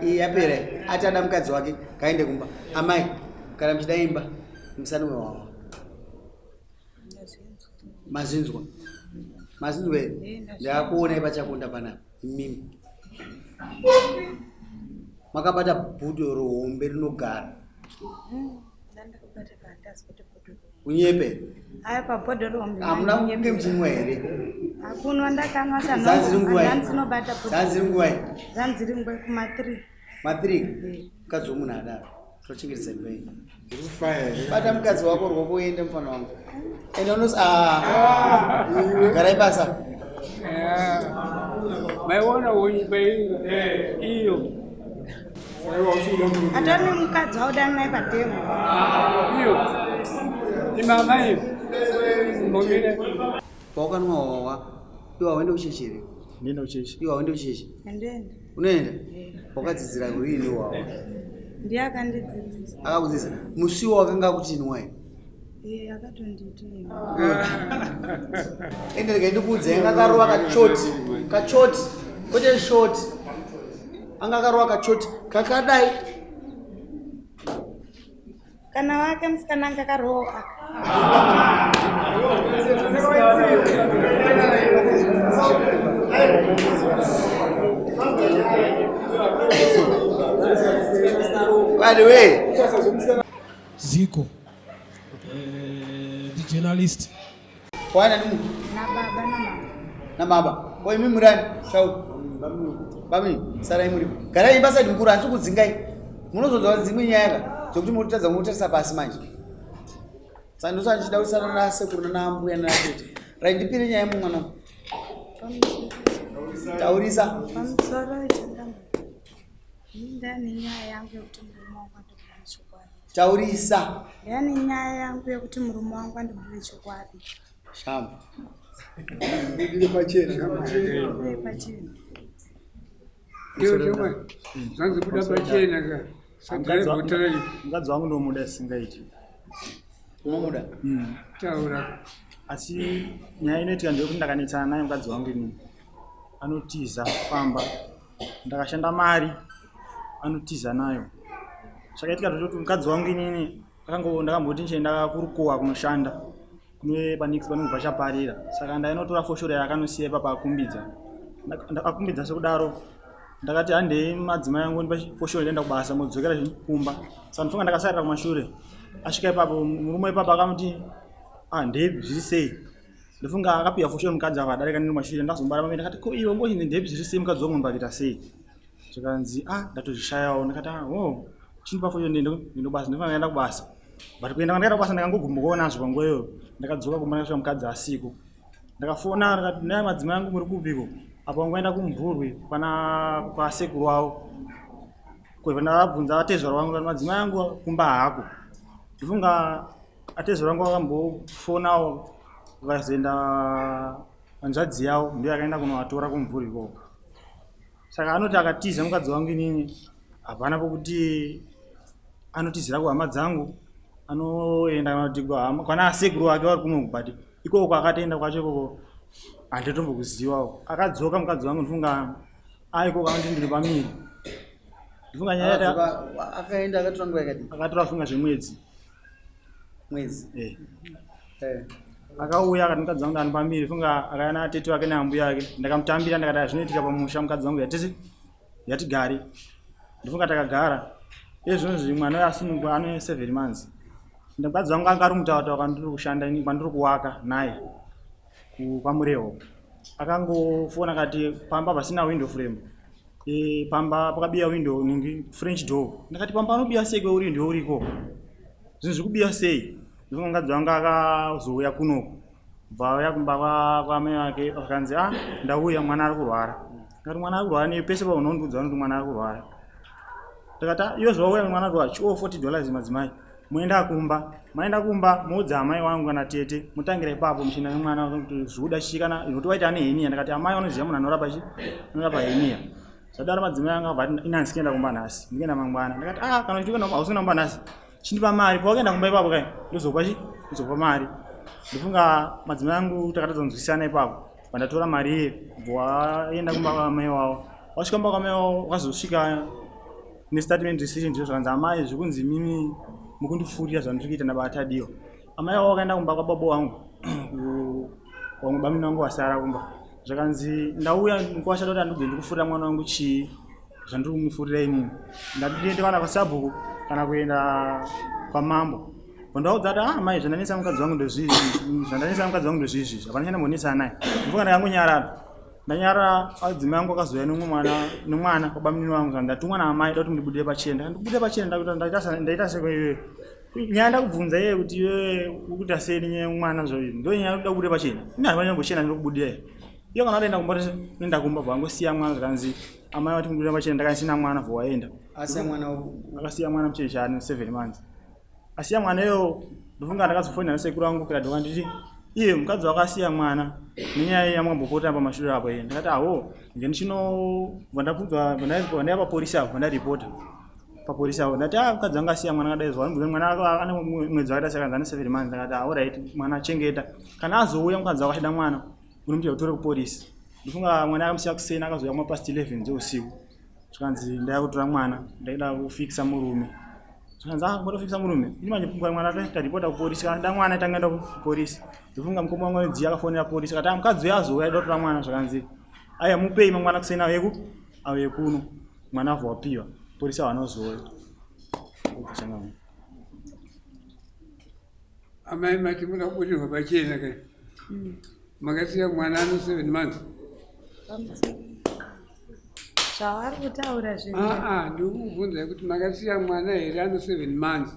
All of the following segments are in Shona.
Iyi yapera. Ati ada mukadzi wake kaende kumba. Amai, kana muchida imba, musanwe wawa. Mazinzwa. Mazinzwa here? Ndakuonai pachakunda panapa. Imimi. Makabata bhodhoro hombe rinogara. Unyepe. Haya pabhodhoro hombe. Hamuna kunge muchinwa here? Hakunwa ndakanwa sana. Zanzi ringuva. Zanzi nobata bhodhoro. Zanzi ringuva. Zanzi ringuva kuma 3. Ma 3. Mukadzi womunhu adaro. Tochengetedza imba iyi. Bata mukadzi wako rwoko uende mufana wangu. Ende unos ah. Garai basa. Maiona wonyimba iyo. Atoni mukadzi waudana naye pademo. Iyo. Imama iyo. Mbomire. Paukanwa wawa. Iwe hauende kuchechi here? Ndinoenda kuchechi. Iwe hauende kuchechi? Ndinoenda. Unoenda? Wakadzidzira kurini wawa? Ndiye akandidzidzisa. Akakudzidzisa. Musiwo wakanga akutinwa here? Eh, akatonditi. Ende rega ndikuudze anga akarova kachoti. Kachoti. Kwete short. Anga akarova kachoti kakadai. Kana wake musikana anga akarowa aka. By the way, Ziko eh, the journalist wana ni Na baba na mama. na baba. Ko imi murani? Chau. Bami, sarai muri. Garai basa ndikuru hanzi kudzingai. Munozonzwa dzimwe nyaya ka dzekuti motadza motarisa pasi manje. Saka ndosaka ndichida kusana nasekuru nana mbuya natete. Rai ndipire nyaya mumwana. Taurisa. Pamusoro chandamba. Ndani nyaya yangu yekuti murume wangu andibude chokwadi. Taurisa. Ndani nyaya yangu yekuti murume wangu andibude chokwadi. Shamba. Ndiri pachena. Uye pachena. Ndiyo chomwe. Zvanzi kuda pachena ka. Sadrive train. Mukadzi wangu ndomuda isingaiti. Unomuda? Taura. Asi nyaya inoitika ndeyekuti ndakanetsana naye mukadzi wangu inini. Anotiza pamba. Ndakashanda mari anotiza nayo. Chakaitika ndechekuti mukadzi wangu inini akango ndakamboti ndichienda kurukowa kunoshanda kune panext panenge pachaparira. Saka ndainotora foshoro yaakanosiya ipapa akumbidza. Ndakakumbidza sekudaro ndakati handei madzimai angu ndipa foshoro ndaenda kubasa modzokera kumba. Saka ndifunga ndakasarira kumashure. Asvika ipapo murume ipapo akamuti ah ndeipi zviri sei? Ndofunga akapiwa foshoro mukadzi akadarika nekumashure ndazomubara pamwe ndakati ko iwe ngochinzi ndeipi zviri sei mukadzi wangu ndakaita sei? Zvikanzi ah ndatozvishayawo ndakati ah oh chindipa foshoro ndiende ndiende kubasa ndofanira kuenda kubasa. But kuenda kwandakaenda kubasa ndakangogumbukawo nazvo panguva iyoyo. Ndakadzoka kumba ndakasvika mukadzi asiko. Ndakafona ndakati naye madzimai angu muri kupiko? Apa wangoenda kumvurwi pana kwasekuru wavo. Ko ndakabvunza atezvara wangu ndikati madzimai angu kumba haako. Ndofunga atezvara wangu vakambofonawo vakazoenda hanzvadzi yavo ndiyo yakaenda kunovatora kumvurwi ikoko. Saka anoti akatiza mukadzi wangu inini hapana pokuti anotizira kuhama dzangu anoenda kana kuti kuhama kwana asekuru wake vari kuno but ikoko akatoenda kwacho ikoko handitombokuzivawo akadzoka mukadzi wangu ndifunga aikoko anoti ndiri pamiri ndifunga nyaya akaenda akatora nguva yakadii akatora funga zvemwedzi mwedzi eh. Eh. Akauya akati mukadzi wangu ndani pamiri funga akauya natete wake neambuya ake ndakamutambira ndakati zvinoitika pamusha mukadzi wangu yatisi yatigare ndofunga takagara izvozvi mwana uyo asunungwa ane 7 months mukadzi wangu anga ari mutautawa kwandiri kushanda ini kwandiri kuwaka naye kwamurewo akangofona akati pamba pasina window frame e, pamba pakabiya window ningi french door ndakati pamba anobiya sei kweuri ndiwe uriko zvinhu zvikubiya sei ndofunga mukadzi wangu akazouya kunoku bva auya kumba kwamai vake akanzi ah ndauya mwana ari kurwara ndakati mwana ari kurwara nei pese paunondiudza unoti mwana ari kurwara ndakati ah, iwe zvauya mwana ari kurwara chiwo 40 dollars madzimai moenda kumba maenda kumba moudza amai wangu kana tete motangira ipapo muchienda nemwana kuti zvoda chii kana nokuti waita ane heniya ndakati amai vanoziva munhu anorapa chi anorapa heniya zvadaro madzimai anga abva ati ini handisi kuenda kumba nhasi ndikuenda mangwana ndakati ah kana uchiti kuenda hausi kuenda kumba nhasi chindipa mari pawakaenda kumba ipapo kai ndozokupa chi ndozokupa mari ndofunga madzimai angu takatadza kunzwisisana ipapo pandatora mari iye bva waenda kumba kwamai wavo. Wasvika kumba kwamai wavo wakazosvika nestatement decision ndizvo zvakanzi amai zvekunzi mimi mukundifurira zvandiri kuita nababa Tadiwa. Amai wavo vakaenda kumba kwababa wangu vamwe bamini vangu vasara kumba zvakanzi ndauya mukwasha ndoti andibve ndikufurira mwana wangu chii zvandiri kumufurira inini ndati kana kwasabhuku kana kuenda kwamambo Ndaudza kuti ah mai zvandanetsa mukadzi wangu ndozvizvi zvandanetsa mukadzi wangu ndozvizvi hapana chandambonetsa naye ndofunga ndakangonyarara ndanyarara adzimai angu akazouya nemumwe mwana nemwana kwabamunini wangu zvanzi ndatumwa naamai da kuti mundibudire pachena ndikubudire pachena ndaita seiwewe nyaya ndakubvunza iye kuti iwewe ukuita sei nenyaya yemwana zvaizvi ndo nyaya yokuda kubude pachena ini handina nyambochena ndinokubudira iyo kana watoenda kumba toenda kumba bva mwana zvikanzi amai vati kubudira pachena ndakasina mwana bva waenda akasiya mwana mucheche ane 7 months asiya mwana iyo ndofunga ndakazofonera nasekuru vangu kuradhi vanditi iye mukadzi wako asiya mwana nenyaya yamwambopota pamashure apo iye ndakati aho nge ndichinobva ndabvunzwa vandaiya paporisi apo vandaripota paporisi apo ndati a ah, mukadzi wangu asiya mwana akadai zuva ndibvunza mwana ane mwedzi wakaita sekanzi ane 7 months ndakati aorit ah, mwana achengeta kana azouya mukadzi wako achida mwana unomuti utore kuporisi ndofunga mwana akamusiya kuseni akazouya kumapast 11 dzeusiku zvikanzi ndaya kutora mwana ndaida kufikisa murume zvikanzi ah ngotofikisa murume ini manje pungwa mwana taripota kupolisi kana da mwana tanga enda kupolisi ndofunga mukoma wangu adziya akafonera polisi akati ah mukadzi uyo azouya aida kutora mwana zvakanzi aya mupei mangwana kuseni auye ku auye kuno mwana avho wapiwa polisi avanozouya Amai mati muda kubudirwa pachena kai. Makasiya mwana ano 7 months. Zvavari kutaura zvinhu. Ah ah, ndikubvunza kuti makasiya mwana here ano 7 months.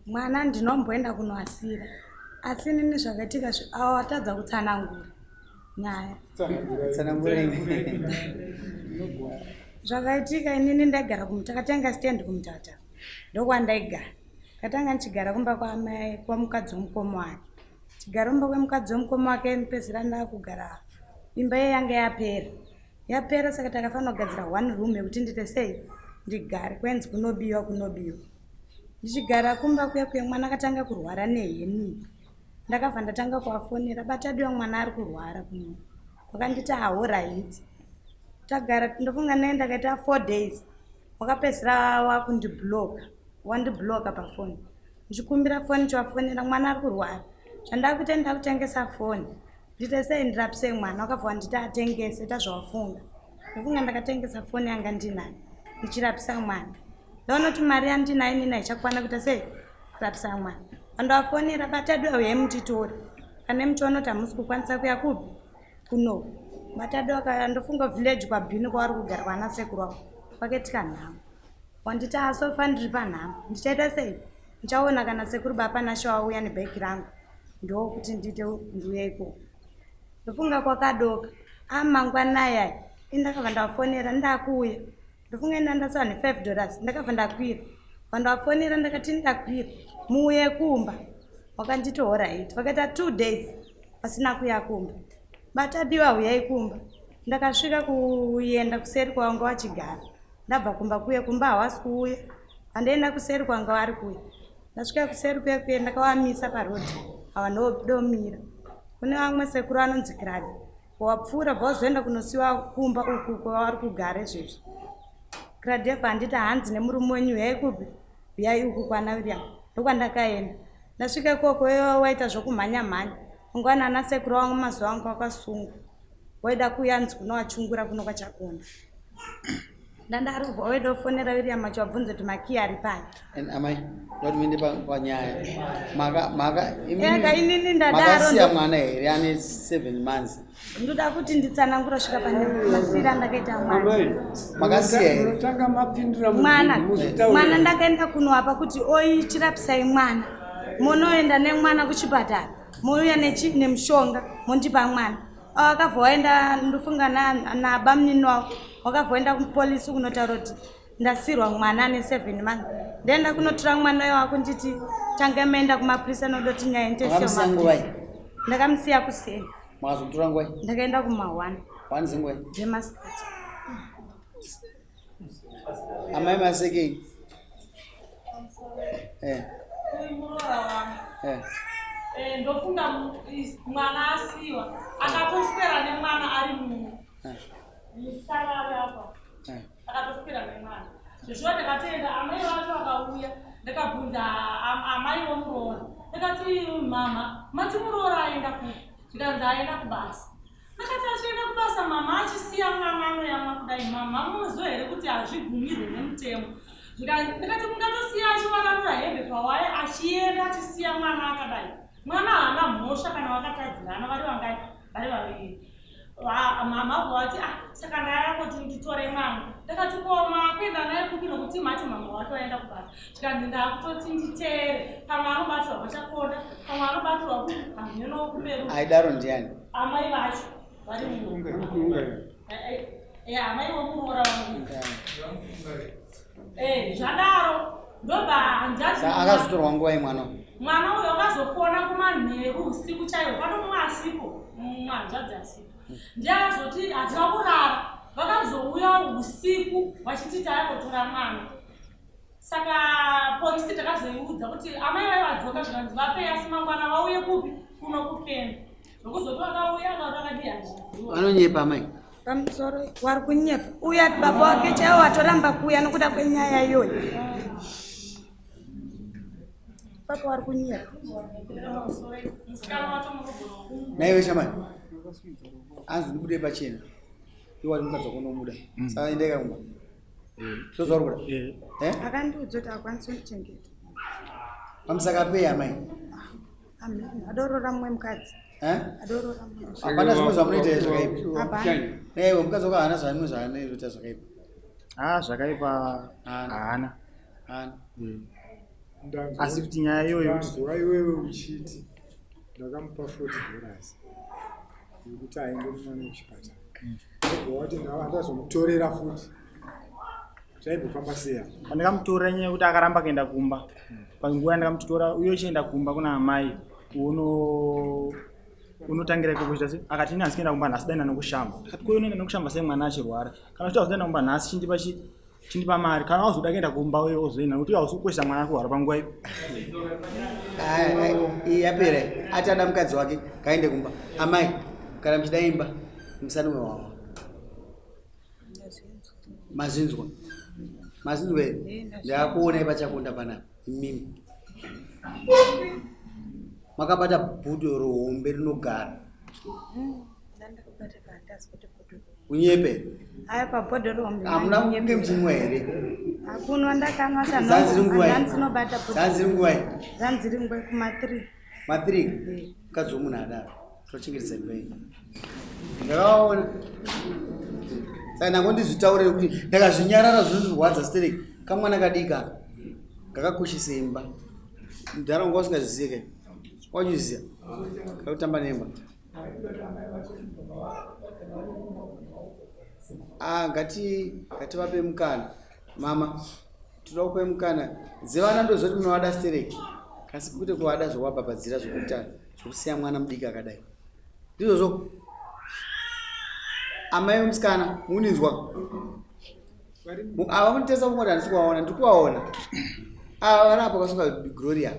Mwana ndinomboenda kunoasira. Asi inini zvakaitika avo vatadza kutsanangura nyaya. Tsanangura. Zvakaitika inini ndaigara kumutakatenga stand kumutata. Ndokwandaigara. Ndakatanga ndichigara kumba kwamai kwamukadzi wemukoma wake. Chigara kumba kwemukadzi wemukoma wake ndipedzisira ndakugara imba iye yanga yapera. Yapera saka takafanira kugadzira one room yekuti ndiite sei ndigare kwenzi kunobiwa kunobiwa. Ndichigara kumba kuya kuya mwana akatanga kurwara neheni. Ndakabva ndatanga kuvafonera batadiwa mwana ari kurwara kuno. Vakanditi ahoraiti. Tagara ndofunga naye ndakaita 4 days. Wakapedzisira wakundibloka. Wandibloka pafoni. Ndichikumbira foni chivafonera mwana ari kurwara. Zvandakuita ndakutengesa foni. Ndiite sei ndirapise mwana wakabva wanditi atengese ita zvawafunga. Ndofunga ndakatengesa foni yanga ndinayo ndichirapisa mwana. Ndaona kuti mari yandinayo inini haichakwana kuita sei kurapisa mwana. Pandawafonera batadu auyai mutitore. Pane muchiona kuti hamusi kukwanisa kuya kupi kuno. Batadu akaya ndofunga village kwabhini kwavari kugara kwana sekuru wavo kwakaitika nhamo. Wanditi asofa ndiri panhamo ndichaita sei ndichaona kana sekuru baba Nashe wauya nebhegi rangu ndokuti ndiite ndiuye ikoko ndofunga kwakadoka amangwanai aya indakabva ndafonera ndakuuya ndofunga inda ndasara ne5 dollars ndakabva ndakwira vandafonera ndakati ndakwira muuye kumba wakanditi horaiti vakaita 2 days vasina kuya kumba batadiwa huyai kumba ndakasvika kuenda kuseri kwavanga vachigara ndabva kumba kuye kumba hawasi kuuya pandaenda kuseri kwanga vari kuya ndasvika kuseri kuye kuye ndakavamisa paroad havanodomira kune vamwe sekuru anonzi kradi wapfuura bva wazoenda kunosiwa kumba uku kwavari kugara izvezvi kradef handiti hanzi nemurume wenyu huyai kupi huyai uku kwana william ndokwandakaenda ndasvika ikoko waita zvokumhanya mhanya ungwana ana sekuru vangu mazuva angu akasungwa waida kuuya anzi kunowachungura kuno kwachakunda ndandarubva waida kufonera William achivabvunza kuti makiyi ari pai And amai ndoda kuti muende panyaya maka maka Ega inini ndadaro makasiya mwana here ane 7 months ndoda kuti nditsanangura svika pane masira andakaita mwana Amai, Makasiya here? Munotanga mapindura mwana muzitaura. mwana ndakaenda kunoapa kuti oichirapisai mwana munoenda nemwana kuchipatara mouya nemushonga mondipa mwana Wakabva waenda ndofunga nabamunini wavo wakabva waenda kupolisi kunotaura kuti ndasirwa mwana ane 7 months ndaenda kunotora mwana uyo wakunditi tange maenda kumapurisa noda kuti nyaya Makamusiya nguvai? Ndakamusiya kuseni. Makazomutora nguvai? Ndakaenda kuma 1. 1 dzenguvai? Dzemasikati. Amai masekei? Eh. Eh. Eh, ndofunga mwana asiwa akatoswera nemwana ari muno. Musikana ari apa. Eh. Akatoswera nemwana. Zveshuwa ndakatenda amai vacho vakauya ndakabvunza amai vomuroora. Ndakati mama, mati muroora aenda kupi? Zvikanzi aenda kubasa. Ndakati achienda kubasa mama achisiya mwana anoyamwa kudai mama munoziva here kuti hazvibvumirwe nemutemo. Ndikati mungatosiya achiwaranura hembe pawaya achienda achisiya mwana akadai. Mwana haana mhosva kana vakatadzirana vari vangani vari vaviri. Mama vati ah saka ndaya kuti nditore mwana. Ndakati ko makuenda naye kupi nokuti mati mama wake waenda kubasa. Zvikanzi ndakutoti nditeere pamwe anobatirwa pachakonda pamwe anobatirwa kupi hamheno kumberi. Aidaro ndiani? Amai vacho vari muno. Amai vomuroora vangu. Zvadaro ndobva hanzvadzi akazotorwa nguva yemwana uyu. Mwana uyu akazopona kumanheru usiku chaiwo pano mumwe asipo mumwe hanzvadzi asipo ndiye akazoti hatina kurara vakazouya usiku vachiti tayangotora mwana. Saka polisi takazoiudza kuti amai vai vadzoka zvikanzi vapei asi mangwana vauye kupi kuno kukenda. Zvokuzoti vakauya vakati vakadii hazvizivi. Vanonyepa amai. Pamusoro wari kunyepa uya baba wake chaiwo watoramba kuuya nokuda kwenyaya iyoyi. Papa wari kunyepa. Musikana wacho munogona kumubvunza. Naiwe shamani. Anzi ndibude pachena. Iwe wari mukadzi wako unomuda. Saka endeka kumba. Ndozvauri kuda? Eh? Akandiudza kuti akwanisi kundichengeta. Pamusaka pei amai? Amen. Adorora mumwe mukadzi. Eh? Adorora mumwe. Hapana zvimwe zvamunoita zvakaipa. Hapana. Naiwe mukadzi wako haana zvamwe zvaanoita zvakaipa. Ah, zvakaipa Haana. haana. Haana. Asi kuti nyaya iyoyo Ndanzwa iwewe uchiti ndakamupa $40 yekuti aende nemwana kuchipatara. Ndobva wati ndazomutorera futi. Zvaimbofamba sei apa? Pandakamutorera nyaya yekuti akaramba kuenda kumba. Panguva yandakamutora uye uchienda kumba kuna amai unotangira ikoko kuita sei? Akati ini handisi kuenda kumba nhasi daenda nokushamba. Ndakati ko unoenda nokushamba sei mwana achirwara? Kana uchiti hauzoenda kumba nhasi chindipa chi chindipa mari kana wazoda kuenda kumba uye ozoenda nokuti hausi kukoshesa mwana kurwara panguva iyo. Iyi yapera. Ati ada mukadzi wake kaende kumba. Amai kana muchida imba musanwe wavo. Mazinzwa. Mazinzwa here? Ndakuonai pachakonda panapa imimi. Makabata bhodhoro hombe rinogara. Ndandakabata kandazi kuti bhodhoro. Unyepe. Aya pabhodhoro hombe. Hamuna kunge muchinwa here? Hakunwa ndakanwa Zanzi ringuva iyi. Zanzi rinobata bhodhoro. Zanzi ringuva iyi. Zanzi ringuva kuma 3. Ma 3. Mukadzi womunhu adaro. Tochengetedza imba iyi. Ndakaona. Saka ndangondizvitaurire kuti ndakazvinyarara zvinondirwadza stereki. Kamwana kadiki aka. Kakakoshesa imba. Mudhara wanga usingazvizive kai. Wachiziva. Kakutamba nemba. Ah, ngativape mukana. Mama, tinoda kupa mukana. Dzevana ndoziva kuti munovada stereki. Kasi kwete kuvada zvokuvabhabhadzira zvokuita zvokusiya mwana mudiki akadai. Ndizvozvo. Amai vemusikana, muninzwa. Ava munotesa kungoti handisi kuvaona, ndiri kuvaona. Ava vari apo vakasunga Gloria.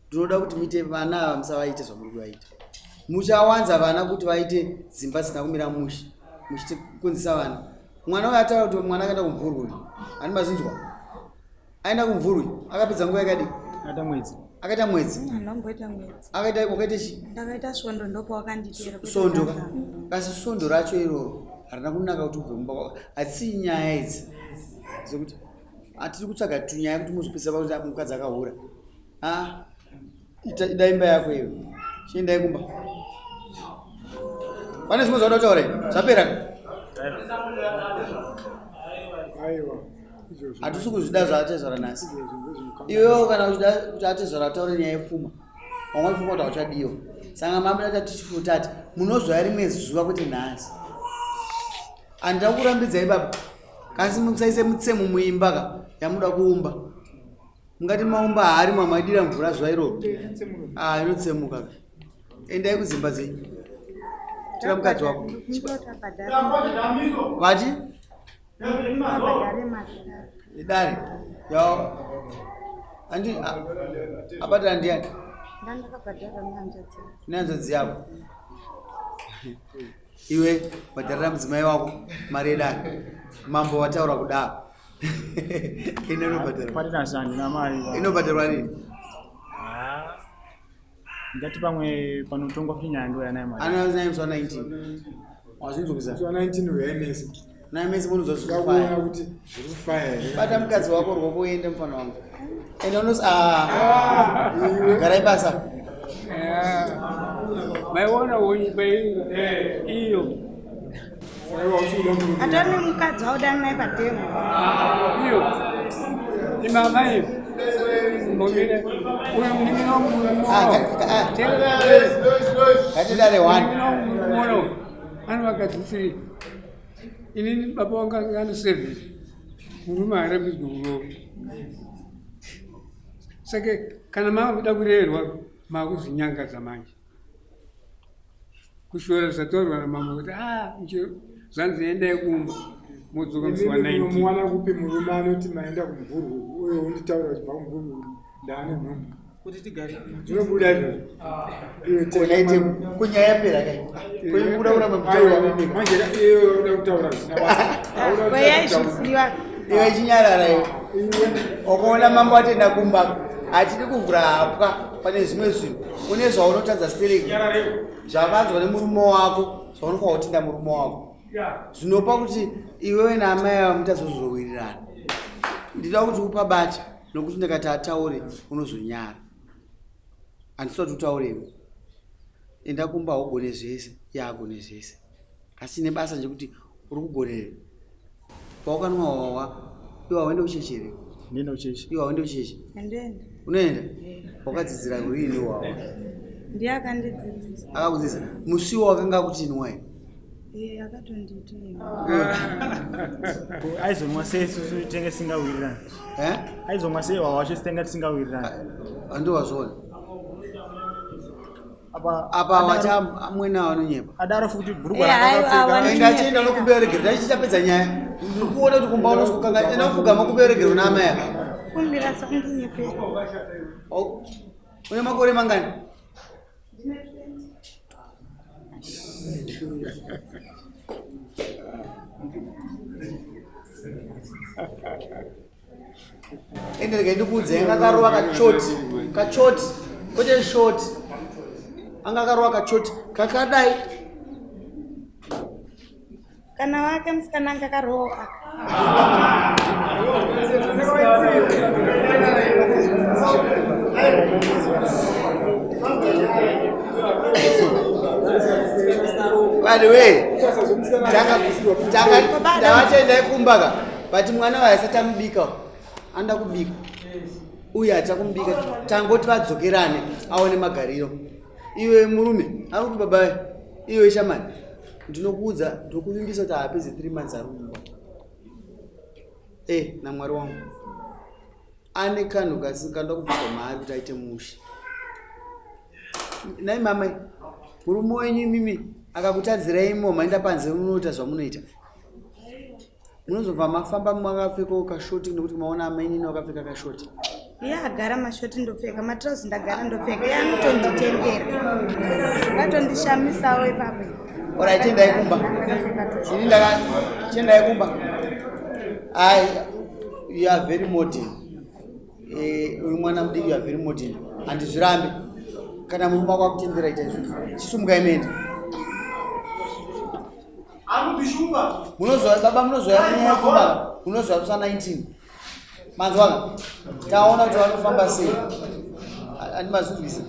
Ndinoda kuti muite vana ava musavaite zvamuri kuvaita. Muchawanza vana kuti vaite dzimba dzisina kumira mushe, muchikonzesa vana. Mwana uyu ataura kuti mwana akaenda kumvurwi uyu. Ani mazinzwa? Aenda kumvurwi, akapedza nguva yakadii? Akaita mwedzi. Akaita mwedzi. Ndamboita mwedzi. Akaita wakaita chi? Ndakaita svondo ndopawakanditera. Svondo ka. Kasi svondo racho iroro harina kunaka kuti ubve mumba kwako. Hatisi nyaya idzi. Dzekuti hatiri kutsvaga tunyaya kuti muzopedzisa pakuti mukadzi akahura. Ah, ita ida imba yako iyo. Chiendai kumba. Pane zvimwe zvauda kutaura here? Zvapera ka? Aiwa. Izvozvo. Hatisi kuzvida zvaatezvara nhasi. Izvozvo ndozvinokanganisa. Iwewo kana uchida kuti atezvara ataure nyaya yepfuma. Vamwe vaifunga kuti hauchadiwa. Saka mabuda tati munozouya rimwe zuva kuti nhasi. Handina kurambidzai baba. Kasi musaise mutsemu muimba ka yamuda kuumba. Mungati maumba hari mamaidira mvura zuva iroro. Ah, inotsemuka ka. Endai kudzimba dzenyu. Tora mukadzi wako. Vati? Idare. Yao. Andi abadara ndiani? Ndandakabhadhara nehanzvadzi. Nehanzvadzi yako. Iwe bhadharira mudzimai wako mari yedare. Mambo wataura kudaro. Ine inobhadharwa. Patinasi handina mari. Inobhadharwa rini? Ah, Ndati pamwe panotongwa futi nyaya ndouya nayo mari. Ana naye musi wa 19. Wazvinzwisa? Musi wa 19 uyai mese. Naye mese munonzwa zviri Kuona kufaya. kuti zviri kufaya here. Bata mukadzi wako ruoko uende mufana wangu. Ende unosi ah. Garai basa. Maiona wonyipa iyo. Atori nemukadzi wauda naye pademo. Iyo. Imama iyo. Mbomire. Uyu munin'ina wangu uyu. Ah, Ngatidare one. Munin'ina wangu munoona uyu. Ane vakadzi three. Inini baba wangu anga ane seven. Murume haarambidzwe kuroora. Saka kana makuda kurerwa makuzvinyangadza manje. Kushora zvataurwa namambo kuti ah zvanzi endai kumba modzoka musi wa 19. Munomuwana kupi murume anoti maenda kumvurwu uye wonditaura kuti bva kumvurwu ndaane nhumbu. Kuti tigare. Zvinobuda izvozvo. Iwe Kunaite kunyaya yapera kai. Kuibuda kuramba mutaura mimi. Manje iwe unoda kutaura zvisina basa. Kwayaizviziva. Iwe chinyarara iwe. Ukaona mambo atenda kumba hatidi kuvhura hapwa pane zvimwe zvinhu. Une zvaunotadza stereki. Zvavanzwa nemurume wako, zvaunofanira kutenda murume wako. Zvinopa kuti iwewe naamai ava mutazozowirirana. Ndinoda kuti upabate nokuti ndikati ataure unozonyara. Handisi kuti utaure iwe. Enda kumba haugone zvese, iye haagone zvese. Asi nebasa ndechekuti uri kugonere. Paukanwa hwahwa, iwe hauende kuchechi here? Ndinoenda kuchechi. Iwe hauende kuchechi? Handiende. Unoenda? Wakadzidzira kurini hwahwa? Ndiye akandidzidzisa. Akakudzidzisa. Musi iwo wakanga akuti inwa here? Iye akatonditi Aizomwa sei isusu tenge tisingawirirani? Eh? Aizomwa sei hwahwa wacho tenge tisingawirirani? Handiwazviona. Apa Apa wati amwene avo anonyepa. Adaro futi bhurugwa Eh, aiwa, rakakapfeka. wani- Enda achienda unokumbira regero tachichapedza nyaya. Ndikuona kuti kumba unosvikanga enda kupfugama kumbira regero naamai ava. Kumbira sandinyepera. Oh, Une makore mangani? Ende rega ndikuudze anga akarova kachoti kachoti kwete shoti anga akarova kachoti kakadai Kana wake musikana anga akarowa aka. By the way, tavachaendai kumba ka but mwana wayo asati amubika anoda kubika uye hacha kumubika tangoti vadzokerane aone magariro iwe murume ari kuti baba iwe shamani ndinokuudza ndokuvimbisa kuti haapedze 3 months ari kumba e namwari wangu ane kanhu kanoda kubviswa maari kuti aite mushe nai mama murume wenyu imimi akakutadzirai imo maenda panze munoita zvamunoita munozobva mafamba makapfekawo kashoti nekuti maona amainini wakapfeka kashoti Iye agara mashoti ndopfeka, matrauzi ndagara ndopfeka. Iye anotonditengera. Akatondishamisawo ipapo. Orai tendai kumba. Ini ndaka tendai kumba. Ai you are very modern. Eh uri mwana mudiki you are very modern. Handizvirambe. Kana murume wako akutendera ita izvozvo. Chisumukai muende. Munozoya baba munozoya kunyaya kumba. Munozoya kusa 19. Manzwa? Taona kuti vanofamba sei. Andimazvinzwisa.